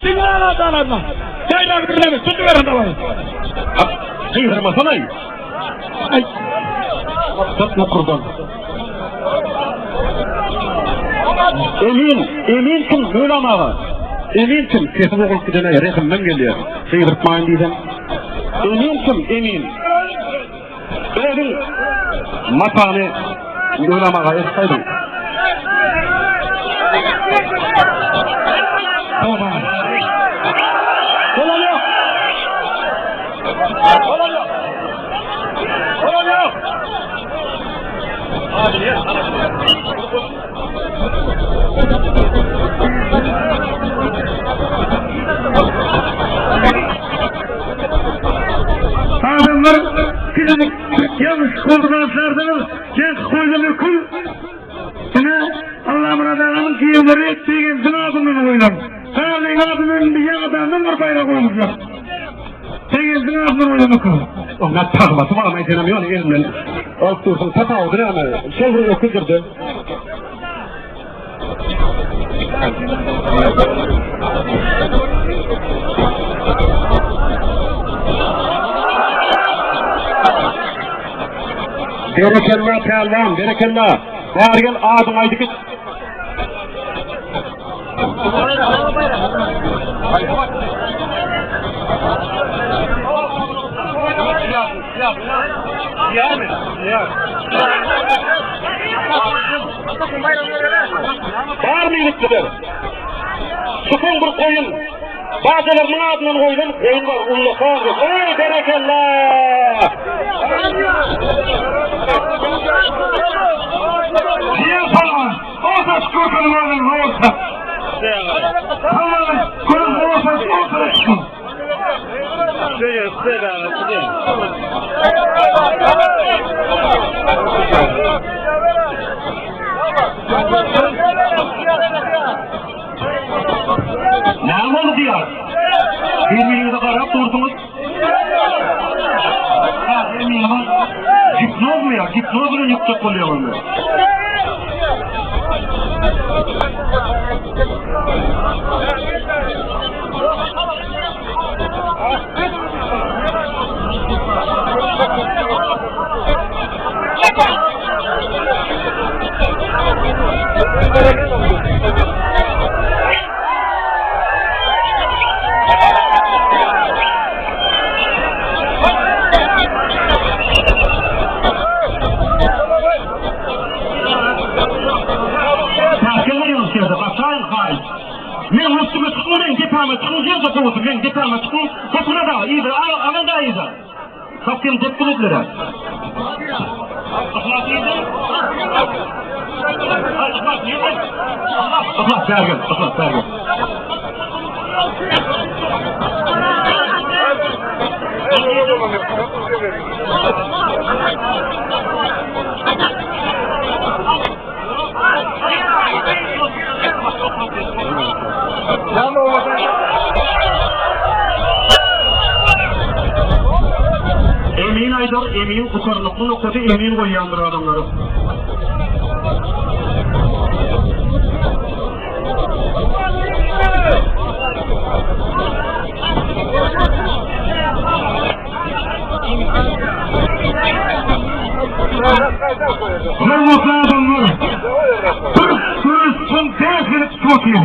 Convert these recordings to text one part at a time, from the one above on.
Diňläň adalatly. Baýragy birleme, tutup beren dawaly. Gygyrmasana-aý. Aý. Maksat Mukurdan. Emin, Emin kim, Möwlam aga? Emin kim? Sesi bogulup giden-aý, rehimden gelýär. Gygyrtmaýyn diýseň. Emin kim, Emin? Özüň matany Möwlam aga eltsaýdyň. Bolan ýok. Bolan ýok. Bolan ýok. Adamlar siziň ýalňyş goldamaşlardyňyz, ýaňky goýlan öküz. Ine, Allamyrat aganyň giýewleri Begenjiň adyndan goýlan. Garlyň adyndan indi ýaňadandan bir baýrak goýmuşlar. Begenjiň adyndan goýlan öküz. Oňa tagmasy bar, aýdanam ýöne elimden alyp dursuň. Tapawudy näme? Şol bir öküzdir-de. Berekella pälwan, berekella. Bäri gel adyňy aýdyp git. Barmy ýigitler? Çykyň bir goýun. Bajalarynyň adyndan goýlan goýun bar, ullakan. Oý, berekella! Diýen palwan, orta çykyp oturan oglum, orta. Palwan, görüp orta, orta çykyp. Näme boldy diýýär? Bir-biriňize garap dursuňyz. Gipnozmy ýa? Gipnoz bilen ýykjak bolýaňyzmy? Päsgel berýäňiz şu ýerde, gaçaýyň haýyş. Meň üstüme çykyň, meň depäme çykyň, ýerde gowusy, meň depäme çykyň. Gotura da, yza, aman da yza. Sowsem depgilediler. Yhlas bäri gel, Yhlas bäri gel. Emin aýdar, emin gutarnykly nokady emin goýýandyr adamlara. Hormatly adamlar, bir göreşden bäş gezek tutup otyr.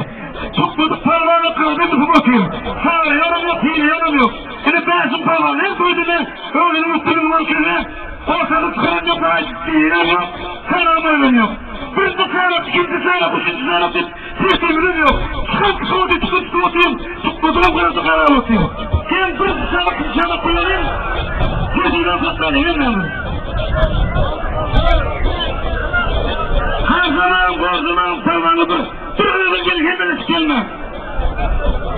Tutmadyk palwana gyrdy tutup otyr. Sary ýanam ýok, hile ýanam ýok. Ine bäşim palwan her söýdüne özüniň üstünligini görkezýär. Ortada çykaran ýok, aýdyp diýen ýok, saram goýlan ýok. Birinji sarak, ikinji sarak, üçünji sarak diýip tertibimizem ýok. Çykan çykyp otyr, çykan çykyp otyr, tutmadygam gyrada garap otyr. Sen birinji sarak, ikinji sarak goýalyň, tertibem saklalyň hemmämiz. Harsamaň, gorzamaň, palwany bir, bir gyradan gel, hemmelesi gelme.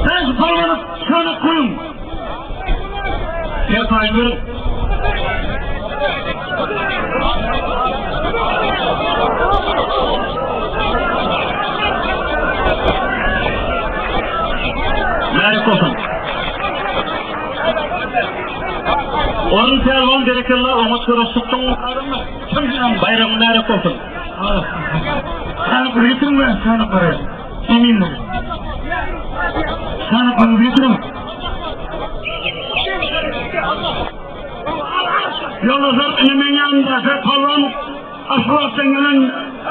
Sen şu palwany sanak goýuň. Serpaý beriň. Mälik bolsun. Orun pälwan berekella oňat göreş çykdyň. Baýragyň mälik bolsun. Sanaklary getiriň we sanaklary. Eminler. Ýanyňyzy getiriň. Ýoldaşlar, indi meň ýanymdaky palwan Aşgabatdan gelen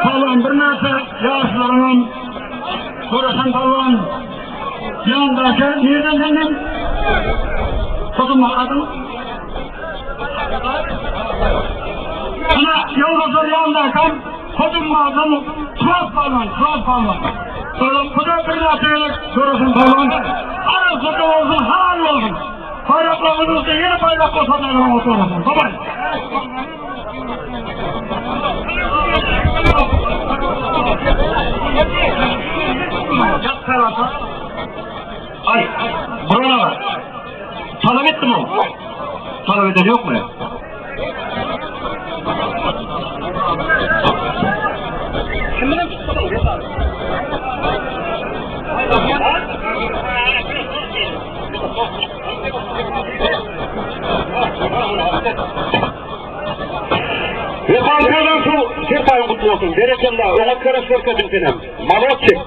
palwan birnäçe ýaşlaryňam göreşen palwan. Ýanyndaky nirden senden? Sozulma adyň? Ana, ýoldaşlar ýanyndaky Sozulmadan Klas palwan, Klas palwan. Bu da birnäçe gezek göreşen palwan. Arasynda bolsun, halal bolsun. Baýraklaryňyz ýene baýrak goşanlaryň oturmasyn. Babay. Ay, burana bak. Talap etdim o. Talap eden yok mu? Wepaly Pälwan şu serpaýyň gutly bolsun. Berekella, oňat göreş görkezdiň senem. Molodçik.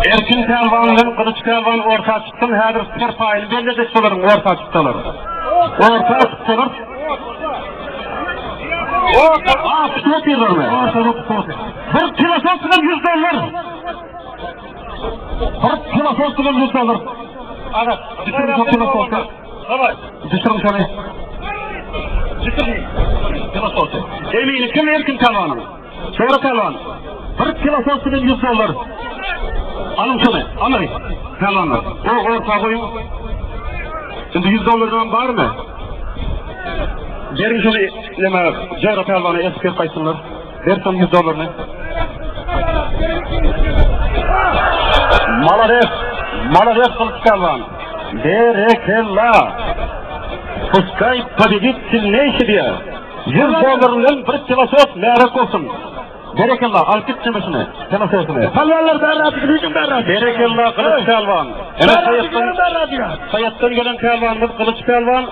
Erkin Pälwan bilen Gylyç Pälwan orta çyksyn, häzir serpaýyny bellejek bolaryň orta çyksalar. Orta çyksalar. Orta, a, tutup otyrlarmy? Bir filosof bilen 100 dollar. Bir filosof bilen 100 dollar. Aga, düşürin şo filosofy. Düşürin şony. Düşürin filosofy. Emini kim Erkin Pälwanyň? Şora pälwan. Bir filosof bilen 100 dollar. Alyň şony, alyň. Pälwanlar. O orta goýuň. Şimdi 100 dollardan barmy? Beriň şony neme Jora pälwana eltip berip gaýtsynlar. Ber şony 100 dollaryny. Malades, malades Gylyç pälwan. Berekella. Пускай победит сильнейший diýýär. 100 dollar bilen bir filosof märek bolsun. Berekella, alyp git çemeşini, filosofuny. Palwanlar bärräk, hüjüm bärräk. Berekella Gylyç pälwan. Ene Saýatdan, Saýatdan gelen pälwanymyz Gylyç pälwan.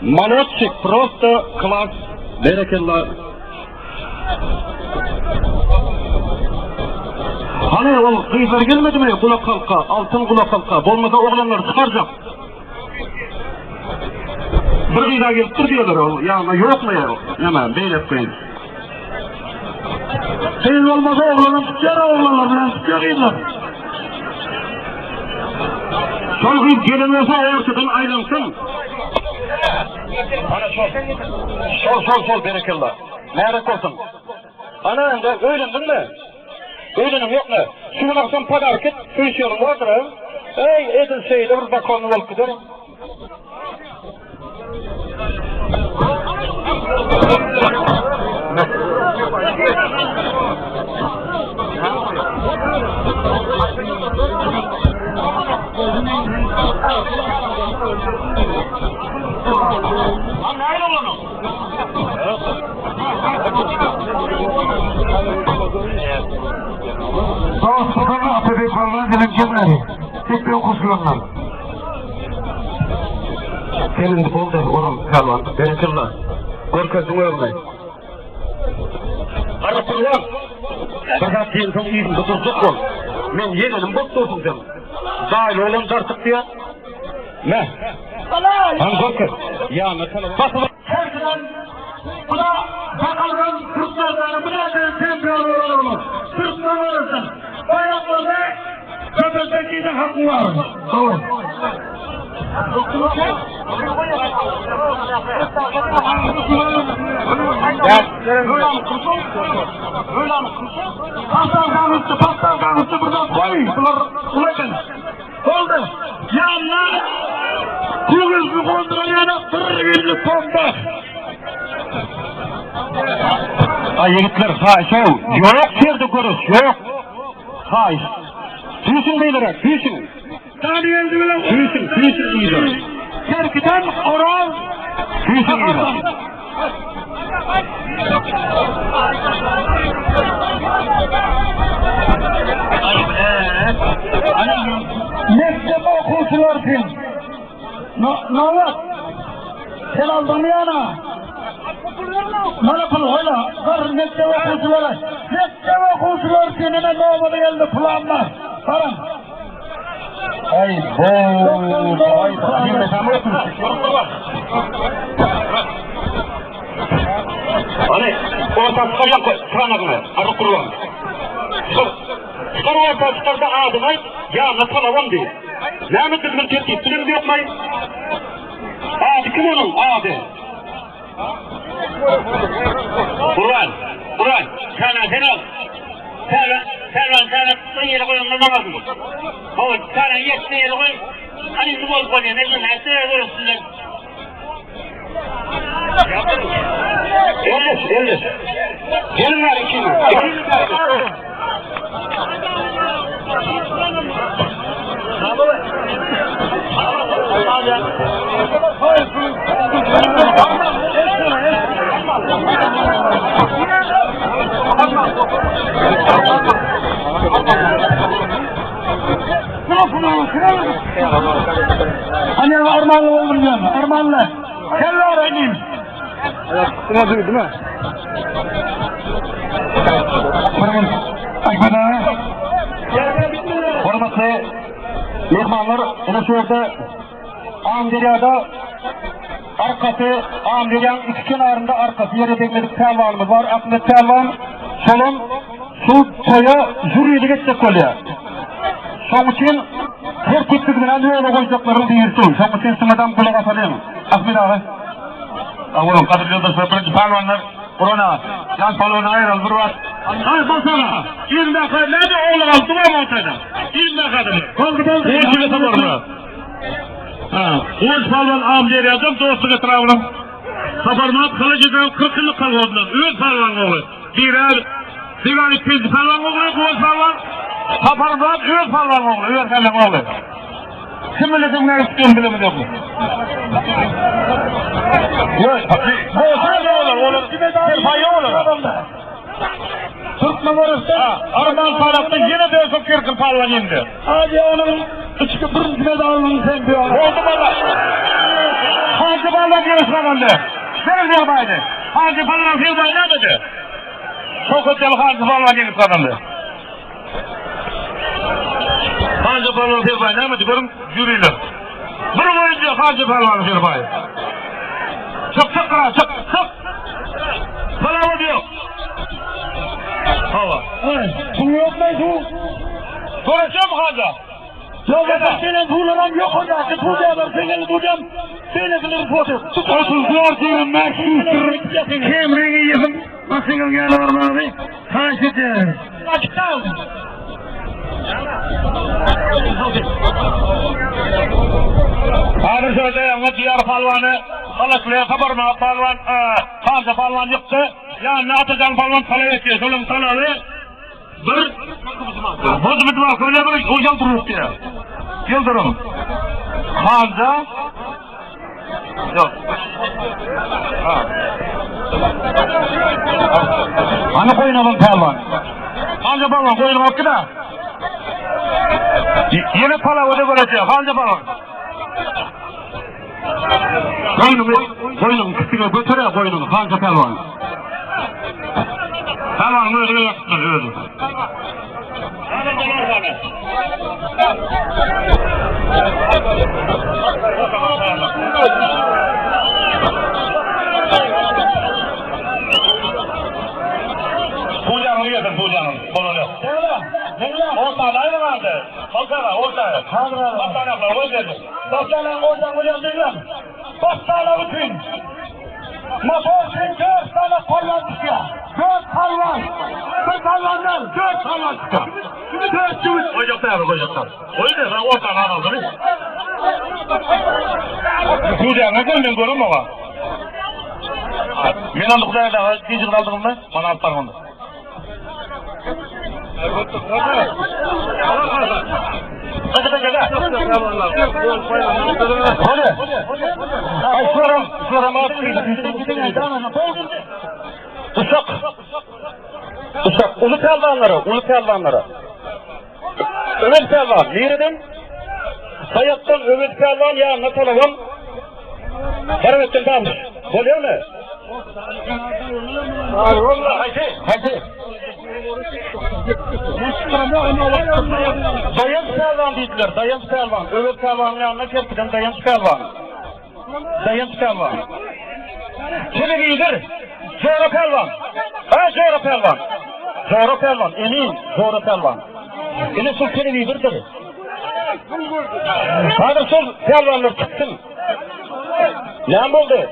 Molodçik, prosto klas. Berekella. Hany ol gyzlar gelmedimi gulak halka, altyn gulak halka, bolmasa oglanlar çykarjak. Bir gyza gelipdir diýerler ol, ýa ýokmy näme beýle gyz. Gyz bolmasa oglanam tutýar, oglanlar bilen tutýar gyzlar. Şol gyz gelen bolsa ortadan aýlansyn. Ana şol. Şol şol şol berekella. Märek bolsun. Ana indi öýlendiňmi? Öýleniň ýokmy? Şu gün agşam podarok et, söýüşýäniň bardyr a? Eý, edil şeýle bir zakonny bolup gider. Lan nähili bolany? Dostlar, Atabek Palwan bilen gelmedi. Tek ben goşulanlar. Senin boldy oğlum pälwan. Berekella. Görkezdiň özüňi. Gara pälwan. Bir zat diýensoň yzynda durjak bol. Men ýegenim bolup dursuň sen. Daýly oglan dartyk diýýär. Mä. Hany görkez. Ýanyna talap. Basyp. Herkiden bu da bakalım Türkmenlerin bu da çempion olalım. Türkmen olursun. Bayraklarda köpekteki de hakkı var. Doğru. Pastal kanıttı, pastal kanıttı buradan koy. Bular ulaşın. Oldu. Yanına kuguzlu konduran yana bir günlük pompa. Ay ýigitler, haýyş ow. Ýok ýerde görüş, ýok. Haýyş. Süýşüň beýlere, süýşüň. Daniel bilen Süýşüň, süýşüň yza. Kerkiden Oraz Sapardan. Mekdep okuwçylary üçin. Nobat. Sen aldyňmy ýana? Mana pul goýla. Bar mekdep okuwçylary. Mekdep okuwçylary üçin ine nobada geldi pulam bar. Baryň. Aý, bo, aý, Hany, orta çykarýan çykanagyňy, arryk gurban. Çykar. Çykar orta çykarda adyňy aýt, ýanyna talabam diý. Näme düzgün tertip bileňiz ýokmaý? Ady kim onuň, ady? Gurban, Gurban, çana sen al. Çana, çana, çana, bir ýere goýuň, namazyny. Hol, çana ýetdi ýere goý. Hany indi bolup bolýar, ne gün, näçe görüpsiňiz? Elleş, elleş. Gelin bäri ikiniz. Ikiniz bäri. Hani armanly oldum diýen, armanly. Kelle inim. Hormatly mehmanlar, ine şu ýerde Amyderýada arkasy Amyderýanyň iki kenarynda arkasy ýere degmedik pälwanymyz bar, Ahmet pälwan. Şolam şu toýa jürilik etjek bolýar. Şoň üçin tertip düzgüne ýola goýjaklaryň birisi. Şoň üçin şuňadam gulak asalyň. Ahmet aga. Sag boluň, gadyrly ýoldaşlar, birinji pälwanlar Gurana, ýan palwan aýral bir wagt. Haý, bolsana. Ilde näde oglan aldy bu ortada. Ilde gadyrly. Boldy, boldy. Goşuny taparlar. Ha, Goş palwan am derýadan dostluk etrabynyň Saparmyrat Halyjydan 40 ýyllyk kolhozyndan öz palwan ogly. Birer Diwan ikinji palwan ogly, Goş palwan Saparmyrat öz palwan ogly, öz palwan ogly. Kim bilesin näme tutýan bilemez ýok. Ýok, bolsa olar, olar serpaý ýok olara. Türkmen orasda Arman tarapda ýene de çok kerkil palwan indi. Aziýanyň içki birinji medalynyň çempiony. Boldy baba. Hajy palwan ýeňiş gazandy. Berin ýagdaýdy. Hajy palwan ýagdaýy nämedi? Şowkat ýaly Hajy palwan ýeňiş gazandy. Hajy palwan serpaý nämedi? Görüň, ýüriler. Bir boýunça Hajy palwan serpaý. Çyk, çyk, gyra, çyk, çyk. Salawat ýok. Hawa. Suw ýokmy suw? Görüşem Hajy. Ýok, gelen suwlaram ýok onda. Suw diýerler, sen suw diýem. Beýlekileri suw atyp. 34 25 Kemriňi ýygyp, başyňyň ýaly barmagy haýyş edýärin. Häzir şöyle ýaňy diýar palwany Halakly Saparmyrat palwan, Hamza palwan ýykdy. Ýanyna Atajan palwan talap etdi. Şonuň talaby bir Hozumyt var, öyle bir o Yıldırım diýär. Yıldırım. Hamza Ýok. Ha. Hany goýun alan pälwan? Hamza palwan goýun alyp gida. Ýene palawa göreje Hamza palwan. Goýnuňy, goýnuňy kütüge götere goýnuňy Hamza pälwan. Palwan özi ýakdy özi. Pujanyny getir, pujanyny. Bolany. Ortada aýry galdy. Ortada, ortada. Ortada, goý geldi. Başlanan oradan bolýan diýilem. Başlana bütün. Motor üçin 4 tane palwan çykýar. 4 palwan. Bir palwandan 4 palwan çykýar. 4 jübüt. Goýjaklar, goýjaklar. Goý de, ben ortada aldy. Pujanyny gör, men görüm oňa. Men onda Hudaýa dagy gijik aldygymda, bana alyp barganda. Hadi. Ay şuram, şuram Uşak. Uşak, uly pälwanlara, uly pälwanlara. Öwez pälwan, nireden? Saýatdan Öwez pälwan ýanyna talabam. Garabetden tamyş. Bolýarmy? Haýsy? Haýsy? Daýanç pälwan diýdiler, Daýanç pälwan. Öwez pälwanyň ýanyna kerkiden Daýanç pälwan. Daýanç pälwan. Telewizor. Jora pälwan. Ha, Jora pälwan. Jora pälwan, emin, Jora pälwan. Ine şol telewizordyr. Häzir şol pälwanlar çyksyn. Näme boldy?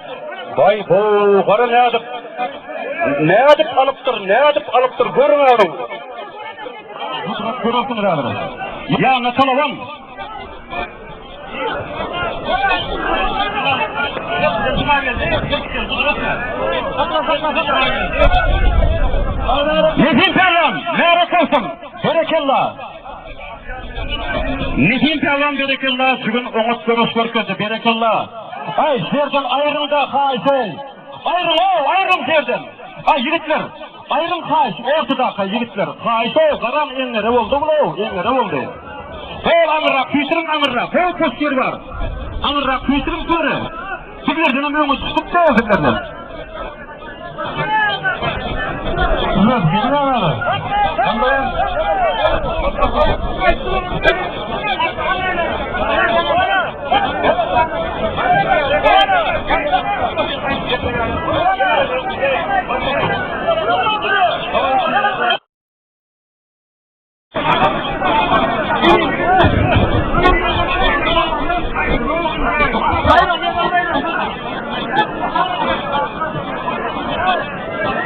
Baý bu, gara nädip? Nädip alypdyr, nädip alypdyr, görüň ärim. Görürsüňiz häzir. Ýanyna talaban. Nesim pälwan, märek bolsun. Berekella. Nesim pälwan berekella, şu gün oňat göreş görkezdi. Berekella. Aý, şerden aýryň-da haýsy. Aýryň-ow, aýryň şerden. Aý, ýigitler, aýryň haýsy, ortadaky ýigitler. Haýsy-ow, garaň eňňere boldy bul-ow, eňňere boldy. Hol aňyrrak, süýşüriň aňyrrak, hol pes ýer bar. Aňyrrak süýşüriň töre. Sizlerdenem öňe çykyp-da sizlerden.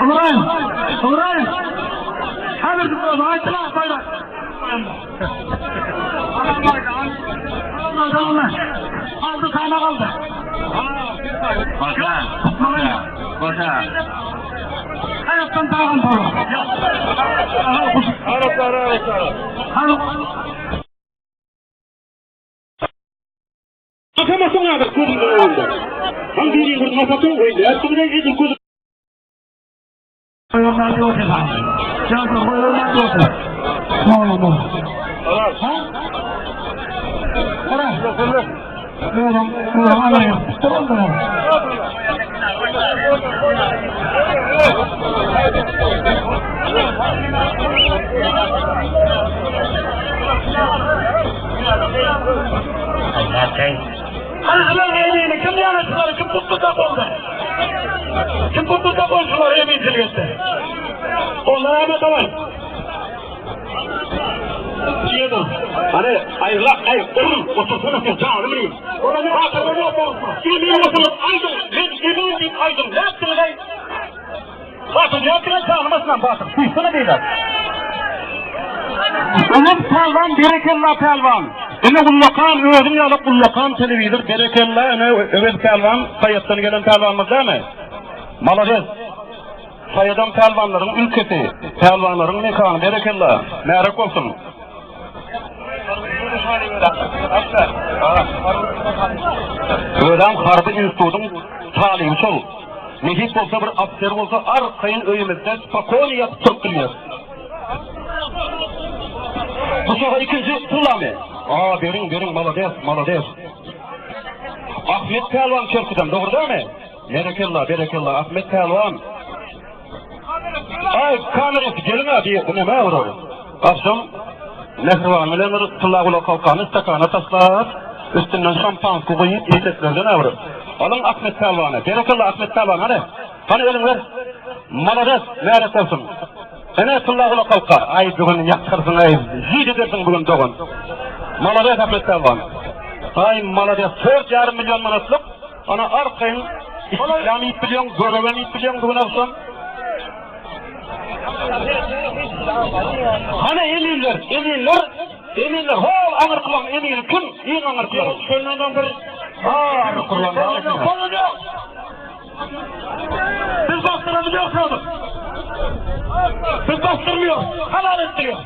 Ybraýym, Ybraýym. Häzir aýtma, baýrak. Aldy sana galdy. Hoşa. Hoşa. Hayattan dağın doğru. Araplar, Araplar. Atamasyň häzir gözüň önünde. Hem biri bir atamasyň, nätdi bilen edil gözüň Hany kim ýanaşyklary kim tutdy boldy? Kim tutdy da boldular emin silgesi? Onlar ama tamam. Hany aýrylak aý urun otursana sen janym bilen. Emin oturyp aýdyň, men emin diýip aýdyň. Nätdiňiz aý? Batyr nätdiňiz janym aslan Batyr. Süýsene beýle. Ömür pälwan berekella pälwan. Ine ullakan özüň ýaly ullakan telewizor berekella ine Öwez pälwan Saýatdan gelen pälwanymyz dämi? Malades. Saýadam pälwanlaryň ülkesi, pälwanlaryň mekany berekella. Märek bolsun. Özem harby institutyň talyby şol. Nesip bolsa bir ofiser bolsa arkaýyn öýümizde spokojny ýatyp turup bilýär. Bu şoga ikinji pullamy? A, beriň, beriň, malades, malades. Ahmet pälwan Kerkiden, dogry dälmi? Berekella, berekella, Ahmet pälwan. Aý, kamerasy geliň-ä diýip, bu näme olar? Agşam Mähriban bilen bir tylla gulak halkany stakana taşlap, üstünden şampanski guýup, eşeklerden-ä bir. Alyň Ahmet pälwany. Berekella, Ahmet pälwan, hany. Hany eliň ber. Malades, märek bolsun. Ene tylla gulak halka. Aý, bu gün ýatyrsyň-aý, jüýt edersiň bu gün dogan. Malades, Ahmet pälwan. Aý, malades, 4,5 million manatlyk Ana arkaýyn islam iýip bilýäň, göregem iýip bilýäň bu gün agşam. Hany eminler, eminler, eminler, hol aňyrkylaryň emini kim? Iň aňyrkylaryň. Şondan bir Ha, Kurban Biz bastıramız yok şonuň. Biz bastırmıyor. Halal ettiriyor.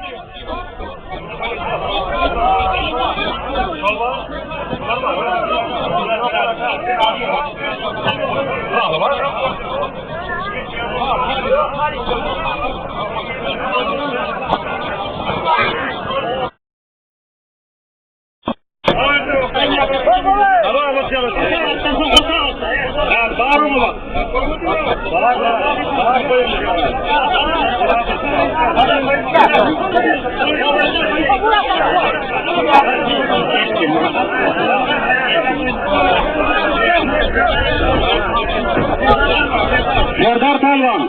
Serdar Pälwan.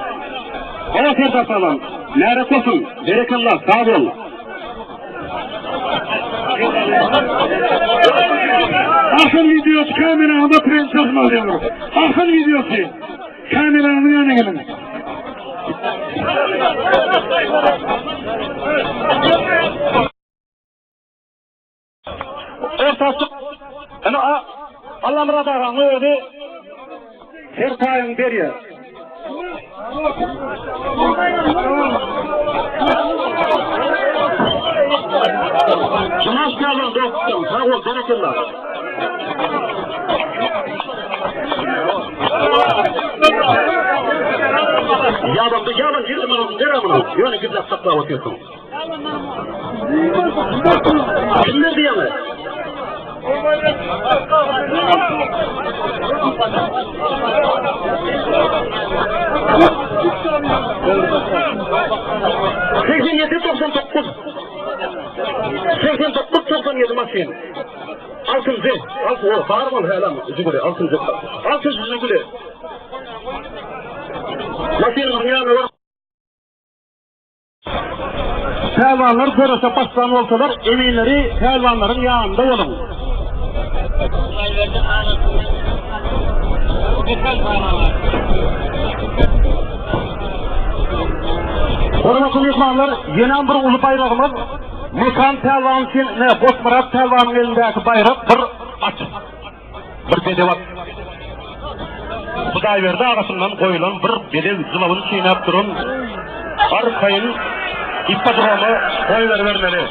Hawa Serdar Pälwan. Märek bolsun. Berekella, sag bol. Ahal videosy kamerada prensesini alýar. Ahal videosy. Kameranyň ýanyna geliň. Orta çyk. Ene Allamyrat agaň özi her taýyň berýär. Jumaş pälwan dostum, sag bol, berekella. Ýalandy, ýalan, 20 manat ber amyna. Ýöne gizläp saklap otyrsyň. Kim berdi ýaňy? 87 99 89 97 maşyn. Altynjy, altyn, o, bar bol hälam, Jiguli, altynjy. Altynjy Jiguli. Maşynyň ýanyna bar. Pälwanlar göreşe başlan bolsalar, eminleri pälwanlaryň ýanynda boluň. Hormatly myhmanlar, ýene bir uly baýragymyz Mekan pälwan üçin, ne, Goçmyrat pälwanyň elindäki baýrak bir at. Bir bedew at. Hudaýberdi agasyndan goýlan bir bedew jylawyny çeýnäp duran arkaýyn ippodroma goýberibermeli.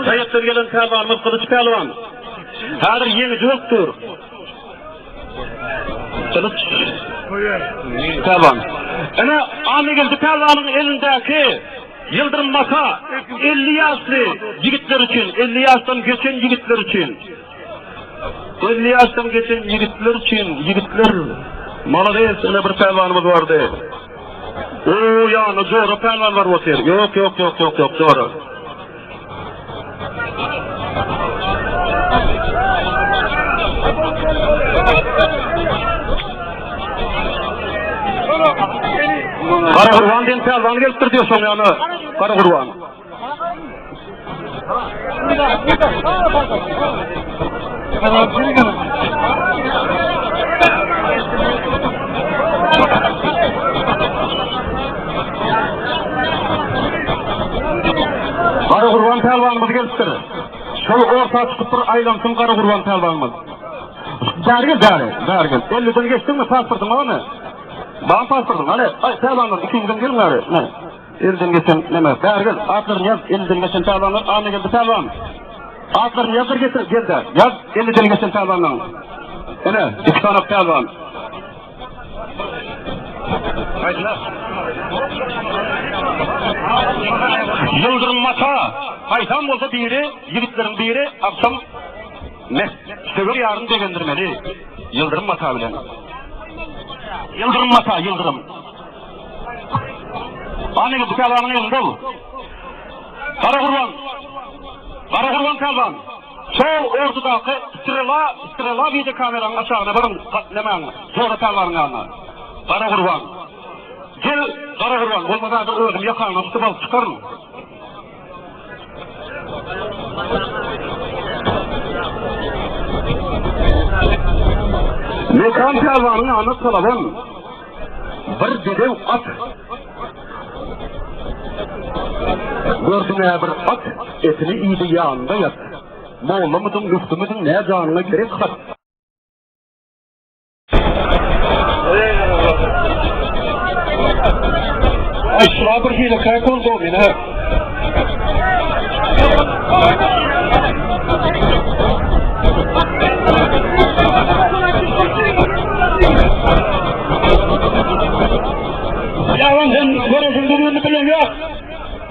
Saýatdan gelen pälwanymyz Gylyç pälwan. Häzir ýeňiji bolup dur. Gylyç pälwan. Ine, Annageldi pälwanyň elindäki ýyldyrym mata 50 ýaşly ýigitler üçin, 50 ýaşdan geçen ýigitler üçin. 50 ýaşdan geçen ýigitler üçin, ýigitler malades, ine bir pälwanymyz bardy. O ýany Jora pälwan baryp otyr. Ýok, ýok, ýok, ýok, ýok, Jora. Gara Gurban diýen pälwan gelipdir diýýär şoň ýanyna. Gara Gurban. Gara Gurban pälwanymyz gelipdir. Şol orta çykyp bir aýlansyn Gara Gurban pälwanymyz. Bäri gel, bäri, bäri gel. 50-den geçdiňmi, pasportyň barmy? Bar pasportyň, hany, aý, pälwanlar, ikiňizem geliň bäri. Elden geçen neme? Bäri gel, atlaryny ýaz, elden geçen pälwanlar, Annageldi pälwan. Atlaryny ýazdyr getir, gel-de, ýaz, elden geçen pälwanlaryň. Ine, iki sany pälwan. Ýyldyrym mata, haýsam bolsa biri, ýigitleriň biri agşam meh, söwer ýaryny begendirmeli. Ýyldyrym mata bilen. Ýyldyrym mata, ýyldyrym. Annageldi pälwanyň elinde ol. Gara Gurban. Gara Gurban pälwan. Şol ortadaky strela, strela wideo kameranyň aşagyna baryň, nämäň, Jora pälwanyň ýanyna. Gara Gurban. Gel, Gara Gurban, bolmasa häzir özüm ýakaňdan tutup alyp çykaryn. Mekan pälwanyň ýanyna talaban. Bir bedew at. Gördüm-ä bir at, etini iýdi ýanynda ýat. Mollamydyň, müftimidiň, nä janyňa gerek hat? Aý, şula bir hili käk boldy o meni. Ýalan sen göreşiň düzgünini bilen ýok.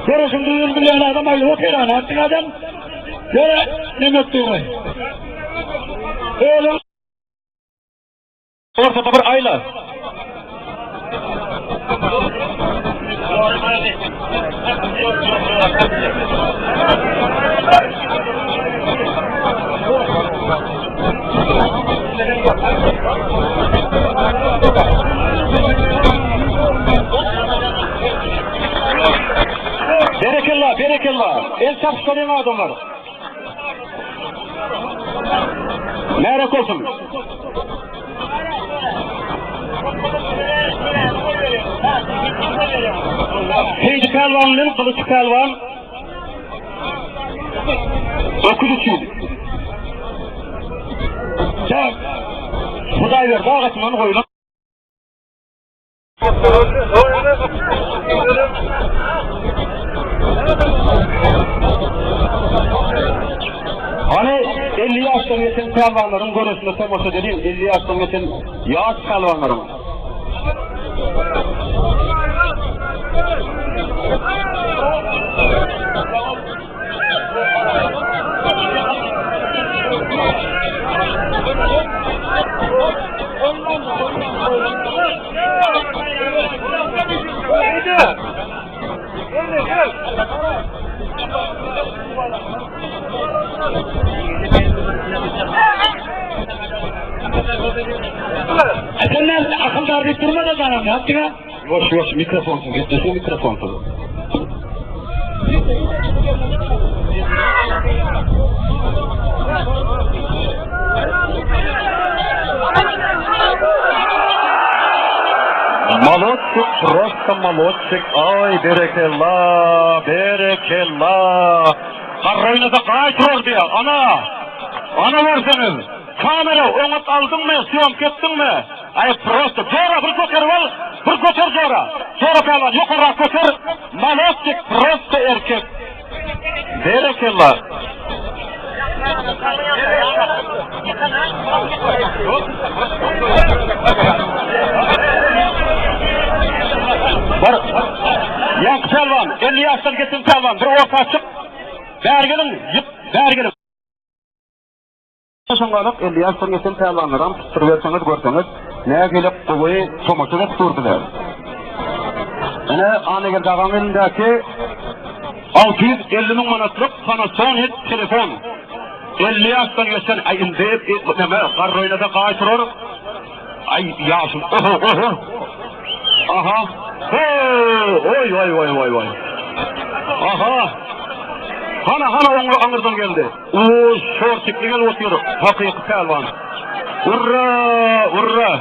Göreşiň düzgünini bilýän adam aýdyp otyr, ana, atdyň adam. Ýöne neme etdiňi? Oğlum Ortada bir aýla. Berekella, berekella. El çarpyşdyryň adamlar. Märek olsun. Seýdi pälwan bilen Gylyç pälwan öküz üçin. Sen Hudaýberdi agasyndan goýlan. Hany 50 ýaşdan geçen pälwanlaryň göreşine tomaşa edeliň, 50 ýaşdan geçen ýaş pälwanlaryň. Senden akyldar diýip durma da janam, ýapdyň-a? Ýuwaş ýuwaş mikrofonsyz gepleşiň mikrofonsyz. Molodçik prosta molodçik aý berekella berekella Garry oýnasa gaý turar diýýär ana ana görseňiz kamera oňat aldyňmy sýomka etdiňmi aý prosta jora bir göterip al bir göter jora jora pälwan ýokarrak göter molodçik prosta erkek Berekella. Bir Ýaňky pälwan, 50 ýaşdan geçen pälwan, bir orta çyk. Bäri geliň, ýyk, bäri geliň. Şoň galyp 50 ýaşdan geçen pälwanlaram tutduryberseňiz görseňiz nähili gowy tomaşa berip dur bize. Ine Annageldi agaň elindäki 650 müň manatlyk Panasonic telefon. 50 ýaşdan geçen aý indi neme garry oýnasa gaý turar. Aý ýaşym oho oho. Aha. Oý oý oý oý oý. Aha. Hana hana oňa aňyrdan geldi. Oý şortikli gelip otyr. Hakyky pälwan. Urra urra.